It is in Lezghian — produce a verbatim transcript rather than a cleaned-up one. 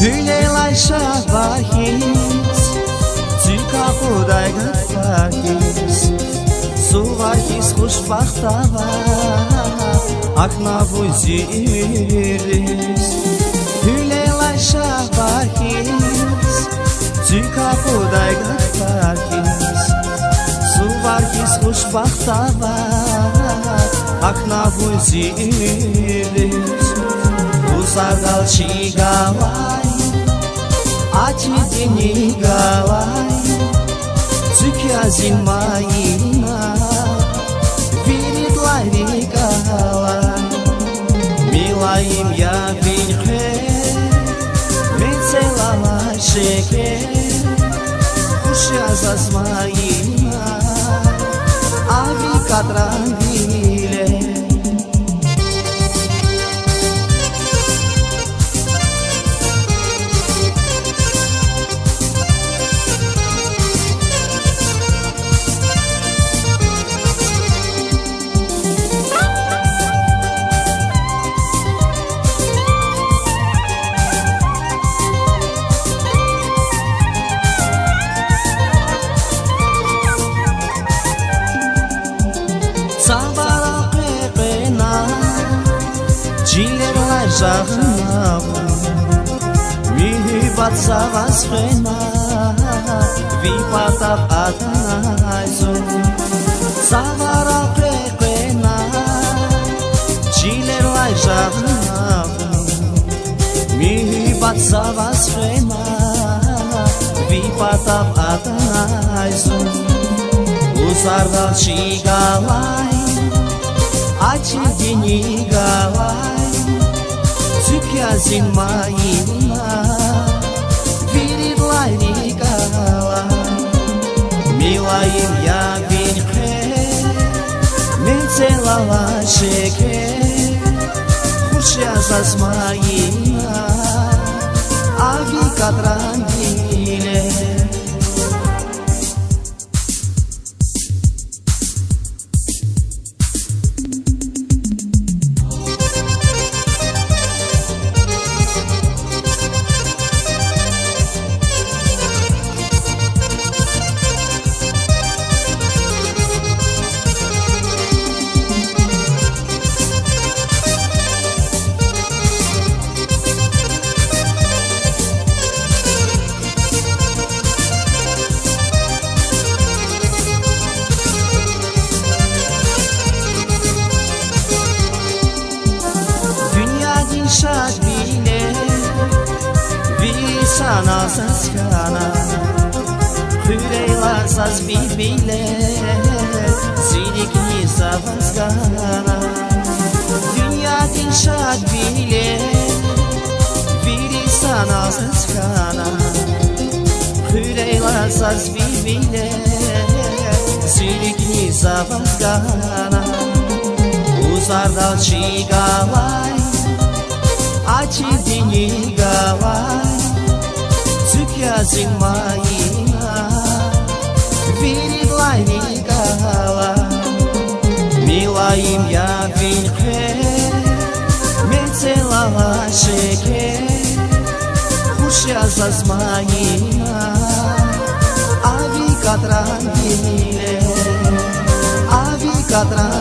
Гьуьлелай шагьбагь хьиз, цуьк акъудай гатфар хьиз, сувар хьиз хушбахт ава, акуна вун зи уьмуьрдиз. Гьуьлелай шагьбагь хьиз, цуьк акъудай гатфар хьиз, сувар хьиз хушбахт ава, акуна вун зи уьмуьрдиз. Гузардал чи галай, атиди ни галай, цуьк я зи майина, виридалай рикӀ алай. Милайим я ви хъвер, мецел алай шекер, хуш я заз майина, а ви катран вилер. Цавара къекъвена, чилерилай жагъана вун, муьгьуьббат за ваз хвена, ви патав атанай зун. Цавара къекъвена, чилерилай жагъана вун, муьгьуьббат за ваз хвена, ви патав атанай зун. Гузардал чи галай, атиди ни галай, цуьк я зи майина, виридалай рикӀ алай. Милайим я ви хъвер, мецел алай шекер, хуш я заз майина, а ви катран вилер. Дуьньядин шадвилер вири санал заз хьана, хъуьрейла заз ви вилер, зи рикӀни за ваз гана. Дуьньядин шадвилер вири санал заз хьана, хъуьрейла заз ви вилер, зи рикӀни за ваз гана. Гузардал чи галай, атиди ни галай, цуьк я зи майина, виридалай рикӀ алай. Милайим я ви хъвер, мецел алай шекер, хуш я заз майина, а ви катран вилер, а ви катран